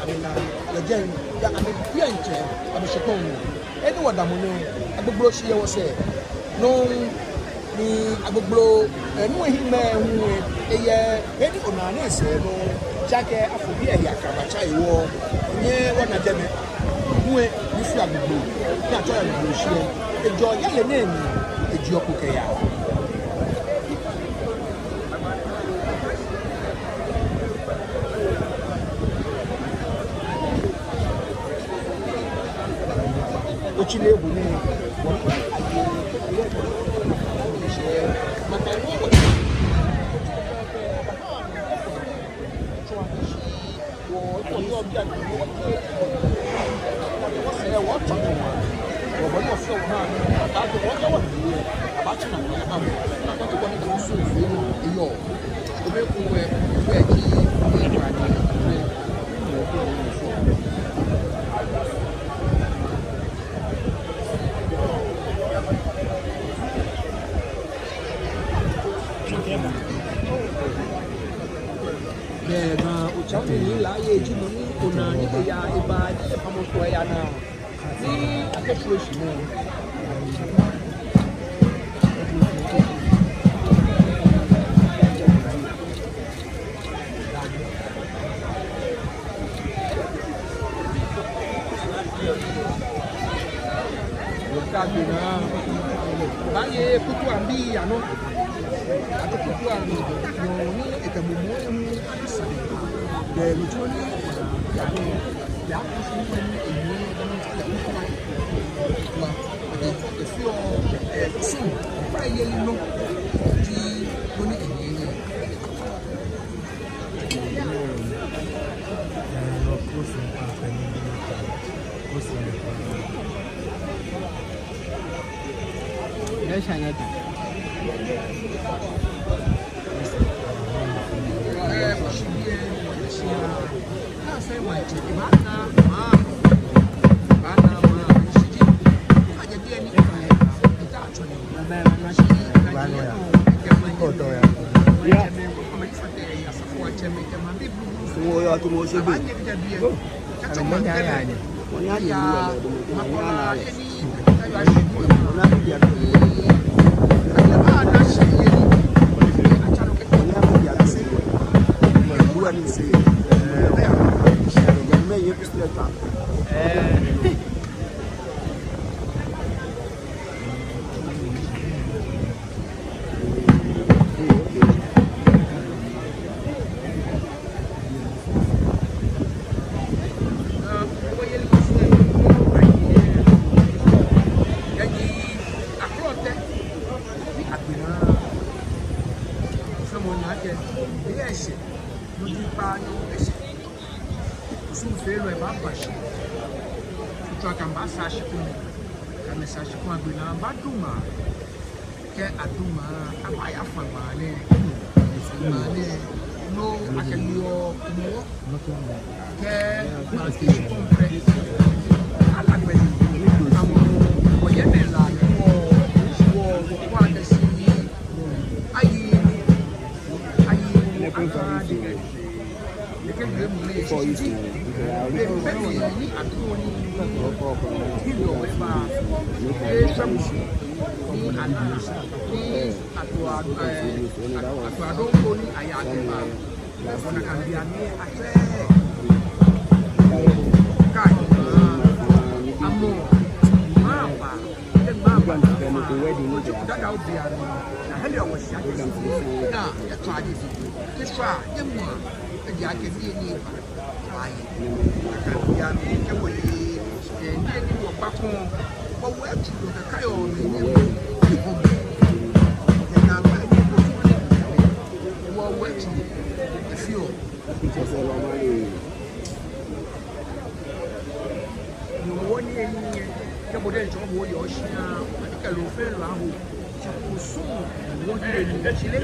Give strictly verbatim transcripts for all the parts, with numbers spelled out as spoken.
Amɛna lɛ jɛi, ya amɛbiɛ ntsɛ, amɛshikpɔŋ. Eni wɔdamɔ nɛɛ, agbogbloshii yɛ wɔsɛɛ. No ni agbogbo, eh, nu ehiŋmɛi hu, eh, eyɛ, eni onaa nɛɛ sɛɛ nɔ, ja kɛ afɔ biɛ ya kɛ abatsa ewɔ, nyɛ wɔna jɛmɛ. Nu ɛ, ni fee agbogbo, ni atsɛɔ lɛ agbogboshii ɛ, ejɛɔ yɛlɛ nɛɛ mli, ejeɔ kpo kɛyaa. Bɛ Ga Otsaŋ mli lɛ, eye ji mɔ ni onaa ni eya eba ni efamɔ tɔ eya naa. Ni akɛfee shi nɔ. Wɔkɛ agbɛnɛ baaye kutu ambi anɔ. Ato kutu ambi nɔ ni ekɛ mumɔ emu adu sane. Bɛ mitsɔɔ ni ya ko ya kutu ni emu emu kutu ambi. Wa ade efeɔ, eh, kusum bayeli nɔ. Ji nɔ ni eye nɛ. Kusumfeelɔi baaba shi. Tsutsu akɛ amɛbaasaa shikpɔŋ. Kɛ amɛsaa shikpɔŋ agbɛnɛ abaadu ŋmaa. Kɛ adu ŋmaa, abaaya fã ŋmaa nɛɛ. Ŋmaa nɛɛ, no akɛ miiwo Hɔmɔwɔ. Kɛ ŋmaa kɛ shikpɔŋ pɛ. Ala gbɛ ni. Amɔ, wɔyɛ mɛi la, wɔ, wɔ, wɔkɔ akɛ shi. Ayi, ayi, ayi. Ayi, akɛ bianɛ kɛ wɔye, eh, niyenii wɔkpa kɔŋ, wɔwo etsu lɛ kɛkayɔɔ mɛi ni eko mli. Yɛ naagba ni wɔwo etsu lɛ fioo. Ni wɔ niyenii, kɛ bo diɛŋtsɛ bo yɔɔ shia, ani kɛ loo fɛɛ loo aho. Tsi kusum, wɔ niyenii, tsi lɛ.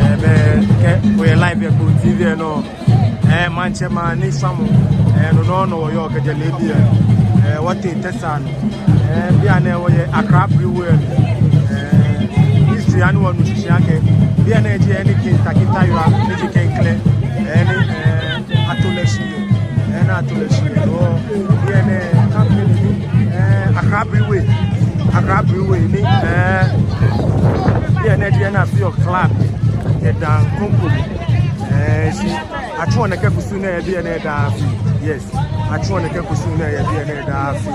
Ɛɛ, bɛ, kɛ oyɛ live yɛ Kpone T V lɛ nɔ. Ɛɛ, maŋtsɛmɛi ni sɔlemɔ. Ɛɛ, no nɔŋŋ nɔ wɔyɔɔ kɛjɛ leebi lɛ. Ɛɛ, wɔtee Tɛsaa nɔ. Ɛɛ, bianɛ wɔyɛ Accra Brewery. Ɛɛ, history lɛ, wɔnu shishi akɛ bianɛ ji he ni King Tackie Tayuah, ni ji klɛŋklɛŋ, ɛɛ, ni, ɛɛ, ato lɛ shi yɛ. Ɛɛ, ni ato lɛ shi yɛ. Bianɛ company ni, ɛɛ, Accra Brewery. Accra Brewery ni, ɛɛ, bianɛ ji he ni afeɔ club yɛ Dankompo. Ɛɛ, shi atsuɔ nɛkɛ kusum nɛɛ yɛ biɛ nɛɛ daa afi. Yes. Atsuɔ nɛkɛ kusum nɛɛ yɛ biɛ nɛɛ daa afi.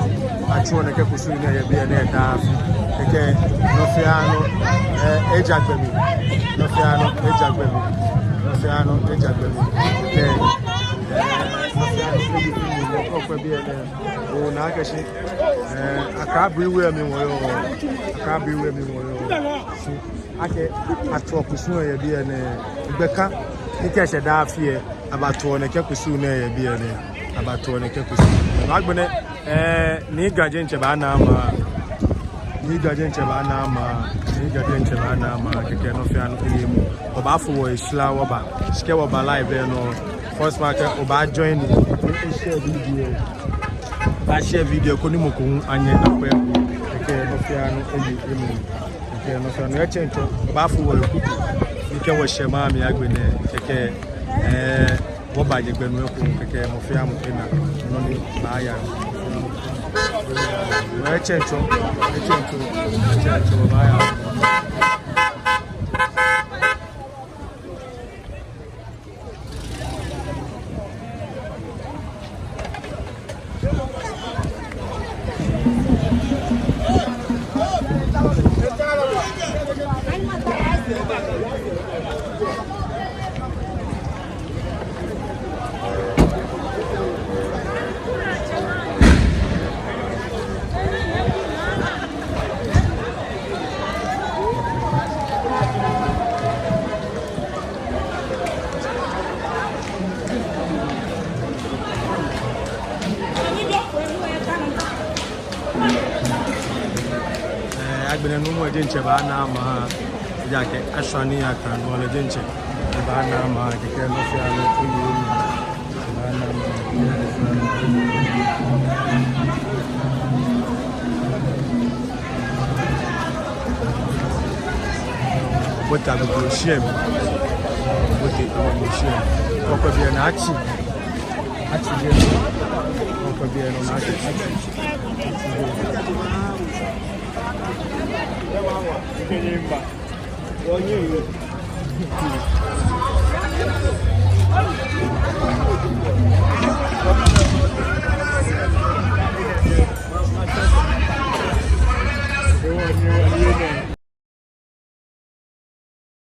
Atsuɔ nɛkɛ kusum nɛɛ yɛ biɛ nɛɛ daa afi. Kɛkɛ nɔ fɛɛ nɔ, ɛɛ, eja gbɛ mli. Nɔ fɛɛ nɔ eja gbɛ mli. Nɔ fɛɛ nɔ eja gbɛ mli. Kɛkɛ, ɛɛ, nɔ fɛɛ nɔ eji fi mi nɔ kɔkɔɛ biɛ nɛɛ. Ona akɛ shi, ɛɛ, Accra Brewery mli wɔyɔɔ. Accra Brewery mli wɔyɔɔ. Shi akɛ atoɔ kusum yɛ biɛ nɛɛ. Gbɛ ka ni kɛ eshɛ daa afi lɛ, abatoɔ nɛkɛ kusum nɛɛ yɛ biɛ nɛɛ. Abatoɔ nɛkɛ kusum. Agbɛnɛ, ɛɛ, Nii Ga diɛŋtsɛ baana ama. Nii Ga diɛŋtsɛ baana ama. Nii Ga diɛŋtsɛ baana ama. Kɛkɛ nɔ fɛɛ nɔ eye emuu. Wɔbaafo wɔhe shra wɔba. Shi kɛ wɔba live lɛ nɔ, first one kɛ obaa join ni, ni oshare video. Obaa share video koni mɔ ko hu anyɛ akwɛ. Kɛkɛ nɔ fɛɛ nɔ eye emuu. Kɛkɛ nɔ fɛɛ nɔ etsɛŋ tsɔ. Wɔbaafo wɔhe kuku ni kɛ wɔshɛ maŋ mli agbɛnɛ. Kɛkɛ, ɛɛ, Wɔbaaje gbɛ nu eko kɛkɛ, mɔ fɛɛ mɔ kɛ nɔ ni baaya. Etsɛŋ tsɔ, etsɛŋ tsɔ, etsɛŋ tsɔ, wɔbaaya. Ɛɛ, agbɛnɛ nuumo lɛ diɛŋtsɛ baana maŋ, ejaakɛ ashwa ni aka nɔ lɛ diɛŋtsɛ baana maŋ kɛkɛ nɔ fɛɛ nɔ ko yɛ. Bote agbogbo shi lɛ mli. Bote agbogbo shi lɛ mli. Kɔkɔ biɛ naa atsi. Atsi biɛ. Kɔkɔ biɛ nɔ naa atsi. Atsi. Atsi biɛ.